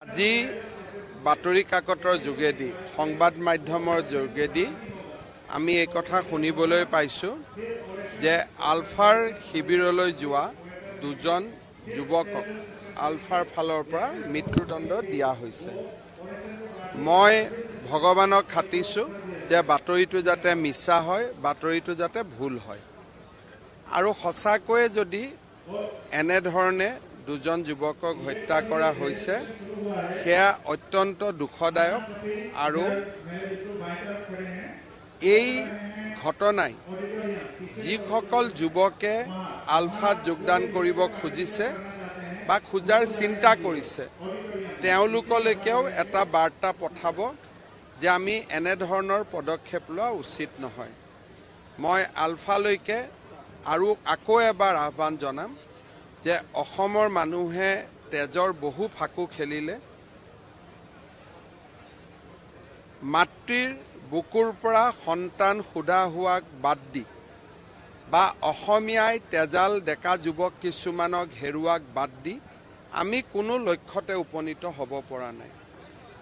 আজি বাতৰি কাকতৰ যোগেদি, সংবাদ মাধ্যমৰ যোগেদি আমি এই কথা শুনিবলৈ পাইছোঁ যে আলফাৰ শিবিৰলৈ যোৱা দুজন যুৱকক আলফাৰ ফালৰ পৰা মৃত্যুদণ্ড দিয়া হৈছে। মই ভগৱানক খাটিছোঁ যে বাতৰিটো যাতে মিছা হয়, বাতৰিটো যাতে ভুল হয়, আৰু সঁচাকৈয়ে যদি এনেধৰণে দুজন যুৱকক হত্যা কৰা হৈছে সেয়া অত্যন্ত দুখদায়ক। আৰু এই ঘটনাই যিসকল যুৱকে আলফাত যোগদান কৰিব খুজিছে বা খোজাৰ চিন্তা কৰিছে তেওঁলোকলৈকেও এটা বাৰ্তা পঠাব যে আমি এনেধৰণৰ পদক্ষেপ লোৱা উচিত নহয়। মই আলফালৈকে আৰু আকৌ এবাৰ আহ্বান জনাম যে অসমৰ মানুহে তেজৰ বহু ফাকু খেলিলে, মাতৃৰ বুকুৰ পৰা সন্তান সোধা হোৱাক বাদ দি বা অসমীয়াই তেজাল ডেকা যুৱক কিছুমানক হেৰুৱাক বাদ দি আমি কোনো লক্ষ্যতে উপনীত হ'ব পৰা নাই।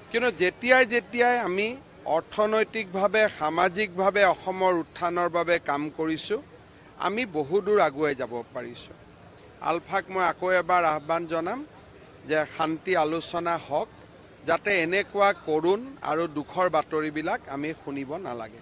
কিন্তু যেতিয়াই যেতিয়াই আমি অৰ্থনৈতিকভাৱে, সামাজিকভাৱে অসমৰ উত্থানৰ বাবে কাম কৰিছোঁ, আমি বহুদূৰ আগুৱাই যাব পাৰিছোঁ। আলফাক মই আকৌ এবাৰ আহ্বান জনাম যে শান্তি আলোচনা হওক, যাতে এনেকুৱা কৰুণ আৰু দুখৰ বাতৰিবিলাক আমি শুনিব নালাগে।